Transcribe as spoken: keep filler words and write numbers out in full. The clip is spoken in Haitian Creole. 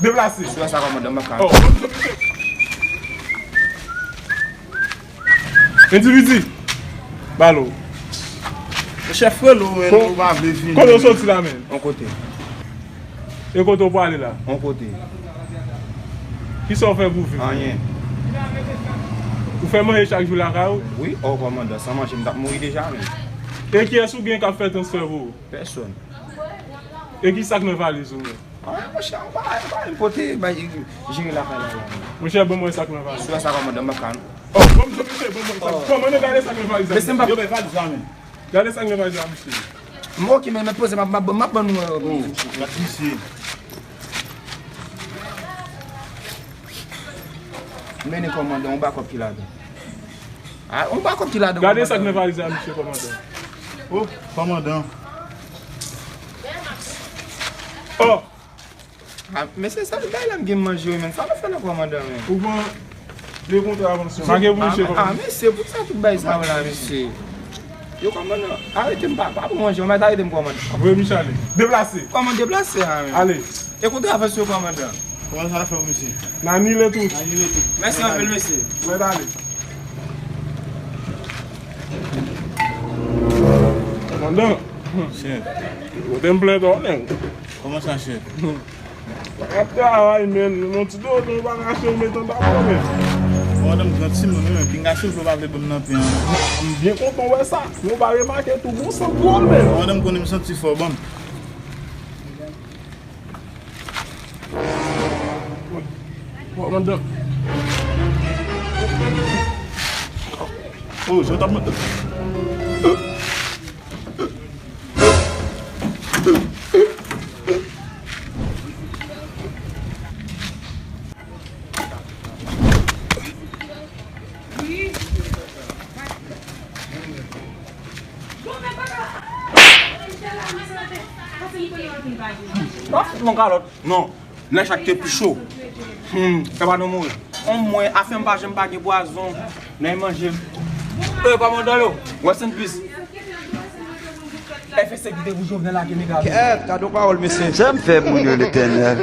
Deplase. Sou sa kòmandan, m ap ka. Oh. Endividi. Balo. Chèf rele w, men ou pa vle vini. Kote w soti la, men? On kote. E kote w prale la? On kote. Kisa w fè pou viv? Anyen. Ou fè manje chak jou lakay ou? Wi, o kòmandan, san manje m t ap mouri deja, men. E kiyès ou gen k ap fè transfè pou ou? Pèsòn. E kisa k nan valiz ou, men? Ah, monchè, ou pa, ou pa menm pote bay, jere lakay la, la. Monchè, ban mwen sa k nan valiz. Sou sa kòmandan, m ap ka. Oh, ban m, mesye, ban mwen sa. Kòmandan, gade sa k nan valiz la. Mesye, m pa. Yo, bay valiz la, men. Gade sa k nan valiz la, mesye. M ok, men, men poze, m ap, m ap, m ap ban nou, euh, gad misye. Mennen kòmandan, yon bakòp ki ladan. Ah, yon bakòp ki ladan. Gade sa k nan valiz la, mesye kòmandan. Oh, kòmandan. Oh! Ah, mesye, sa tout bagay la m gen manje, wi, men. Sa nou fè la, kòmandan, men? Ou pran de kontravansyon. Pa gen pou misye, kòmandan. Ah, mesye, poukisa tout bagay sa yo la, mesye? Yo, kòmandan, arete m, pa, pa pou manje, ou mèt arete m, kòmandan. Voye misye ale. Deplase. Kòmandan, deplase a, men. Ale. E kontravansyon, kòmandan? Kòman sa fè, mesye? N anile tout. N anile tout. Mèsi anpil, mesye. Ou mèt ale. Kòmandan. Chèf. Kote m plentè w, nèg? Kòman sa, chèf? Ap travay, men, yon ti dodo pa rache ou met anba pon, men. Kòmandan, m gran timoun, wi, men pinga soufle w pa vle ban m nan pen an. M byen kontan wè sa. Men w pa remake tou bon sant dwòl, men. Kòmandan, m konnen m santi fò, ban m. Kòmandan. Oh, jan w t ap mande. Pa fout mwen kalòt. Non, lè chak te pi cho. Hmm, sa pa nou mouri. Omwen, afè m pa janm pa gen pwazon nan manje m. E, kòmandan yo, rest in peace. F S te kite pou Jovenel ak Emeka. Kèt, gade yon pawòl, mesye. Sa m fè moun yo, Letènèl?